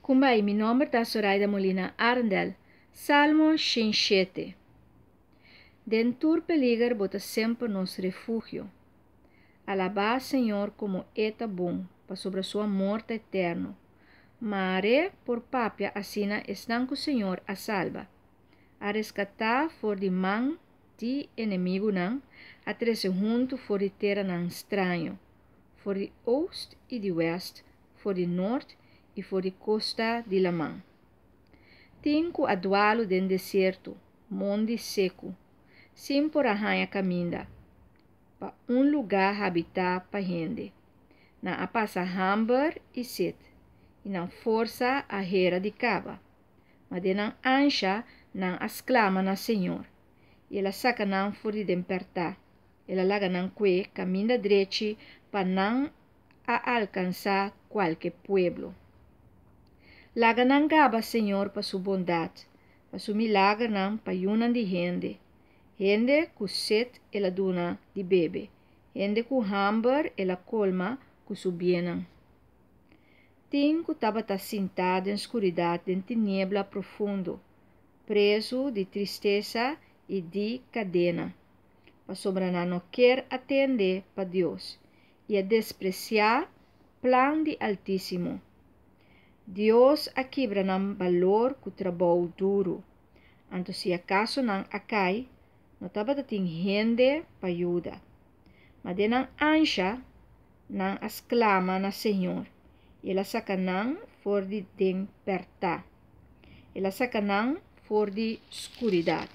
Kumbai, mi nomber ta Soraida Molina Arendel. Salmo 107. Den tur peliger bo ta semper nos refugio. Alabá Señor komo E ta bon, pasobra su amor ta eterno. Mare por papia asina esnan ku Señor a salba. A reskatá for di man di enemigunan, a trese huntu for di teranan straño, for di oost i di west, for di nort i for di kosta di laman. Tin ku a dualu den desierto, mondi seku, sin por a haña kaminda pa un lugá habitá pa hende. Nan a pasa hamber i set, i nan forsa a hera di kaba. Ma den nan ansha nan a sklama na Señor, i El a saka nan for di den pèrtá. El a laga nan kue kaminda drechi pa nan a alkansá kualke pueblo. Laga nan gaba Señor pa su bondat, pa su milagernan pa yunan di hende. Hende ku set El a duna di bebe, hende ku hamber El a kolma ku su biennan. Tin ku tabata sintá den skuridat den tiniebla profundo, prezu di tristesa i di kadena, pasobra nan no kier a tende pa Dios i a despresiá plan di Altísimo. Dios a kibra nan balor ku trabou duru. Anto si akaso nan a kai, no tabata tin hende pa yuda. Ma den nan ansha, nan a sklama na Señor, i El a saka nan for di den pèrtá. El a saka nan for di skuridat.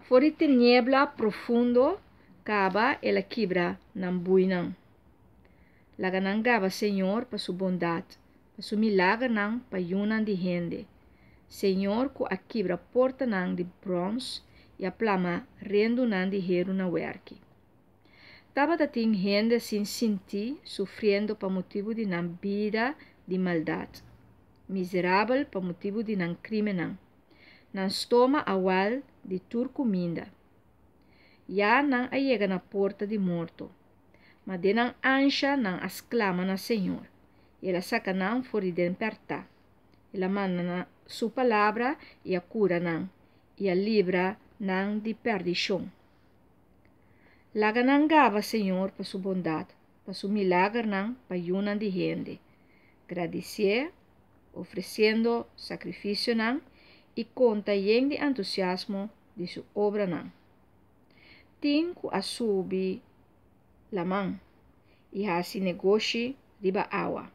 For di tiniebla profundo kaba El a kibra nan buinan. Laga nan gaba Señor pa su bondat, pa su milagernan pa yunan di hende. Señor ku a kibra portanan di bròns i a plama rendunan di heru na wèrki. Tabata tin hende sin sintí sufriendo pa motibu di nan bida di maldat, miserabel pa motibu di nan krímennan. Nan stoma a wal di tur kuminda. Ya nan a yega na porta di morto. Ma den nan ansha nan a sklama na Señor, i El a saka nan for di den pèrtá. El a manda Su palabra i a kura nan, i a libra nan di pèrdishon. Laga nan gaba Señor pa su bondat, pa su milagernan pa yunan di hende. Gradisié, ofresiendo sakrifisionan i konta yen di entusiasmo di su obranan. Tin ku a subi laman i hasi negoshi riba awa.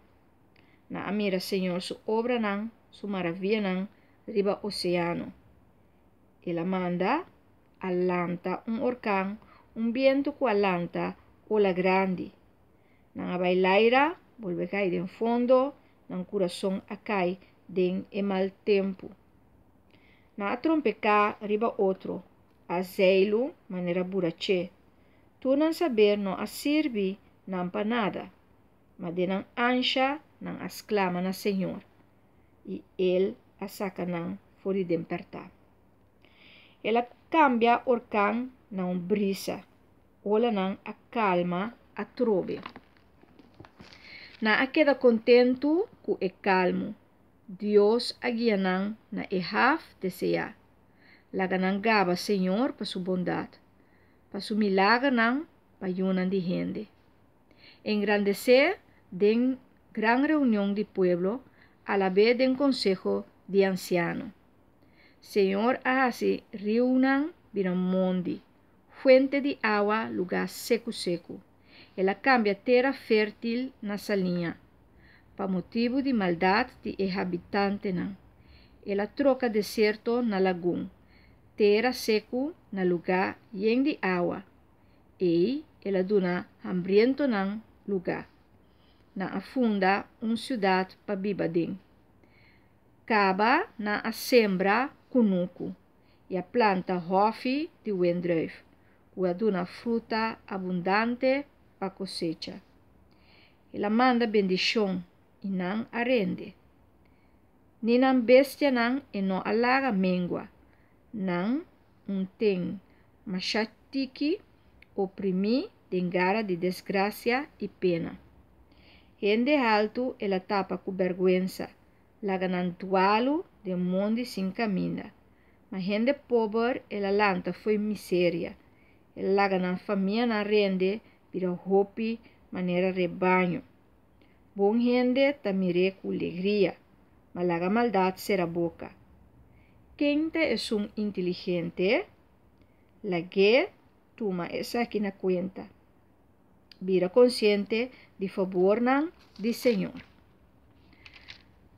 Nan a mira Señor su obranan, su maravianan riba oseano. El a manda a lanta un orkan, un bientu ku a lanta ola grandi. Nan a bai laira, bolbe kai den fondo, nan kurason a kai den e mal tempu. Nan a trompeká riba otro, a zeilu manera buraché. Tur nan saber no a sirbi nan pa nada, ma den nan ansha nan a sklama na Señor, i El a saka nan for di den pèrtá. El a kambia orkan na un brisa, olanan a kalma atrobe. Nan a keda kontentu ku e kalmu. Dios a guia nan na e haf deseá. Laga nan gaba Señor pa su bondat, pa su milagernan pa yunan di hende. Engrandesé den gran reunion di pueblo, alab'é den konseho di ansiano. Señor a hasi riunan bira mondi, fuente di awa lugá seku seku. El a kambia tera fértil na saliña, pa motibu di maldat di e habitantenan. El a troka desierto na lagun, tera seku na lugá yen di awa. Ei el a duna hambrientonan lugá. Nan a funda un siudat pa biba den. Kaba nan a sembra kunuku i a planta hòfi di wendrùif, ku a duna fruta abundante pa kosecha. El a manda bendishon i nan a rende. Ni nan bestianan e no a laga mengua, nan un ten masha tiki oprimí den gara di desgrasia i pena. Hende haltu el a tapa ku bèrgwensa, laga nan dualu den mondi sin kaminda. Ma hende pober el a lanta fo'i miseria, el a laga nan famianan rende bira hopi manera rebaño. Bon hende ta mir'é ku legria, ma laga maldat sera boka. Ken ta esun inteligente? Lag'é tuma esaki na kuenta. Bira konsiente di fabornan di Señor.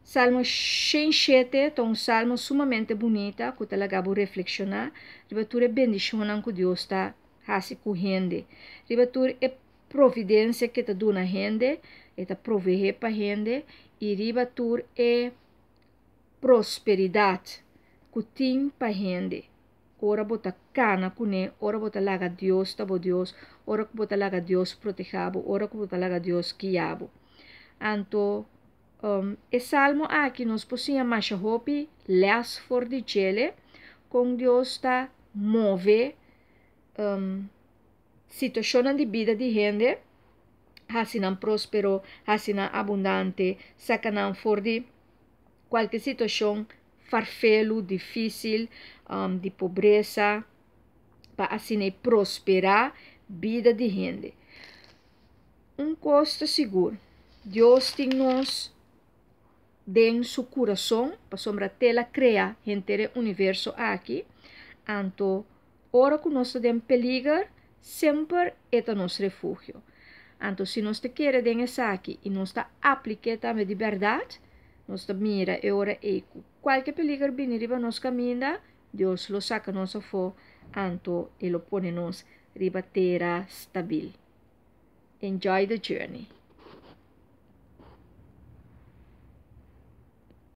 Salmo 107 ta un salmo sumamente bunita ku ta laga bo reflekshoná riba tur e bendishonnan ku Dios ta hasi ku hende, riba tur e providensia ku e ta duna hende, e ta proveé pa hende i riba tur e prosperidat ku tin pa hende. Ora bo ta kana kuné, ora bo ta laga Dios ta bo Dios, ora ku bo ta laga Dios protehá bo, ora ku bo ta laga Dios guia bo. Anto, um, e salmo aki nos por siña masha hopi les for di djele, kon Dios ta move um, situashonnan di bida di hende, hasi nan próspero, hasi nan abundante, saka nan for di kualke situashon farfelu, difísil, um, di pobresa, pa asina e prosperá bida di hende. Un kos ta sigur, Dios tin nos den su kurason, pasobra t'El a krea henter e universo aki, anto ora ku nos ta den peliger, semper E ta nos refugio. Anto si nos ta kere den esaki i nos ta aplik'é tambe di bèrdat, nos ta mira e ora ei ku kualke peliger bini riba nos kaminda, Dios lo saka nos afó, anto E lo pone nos riba tera stabil. Enjoy the journey!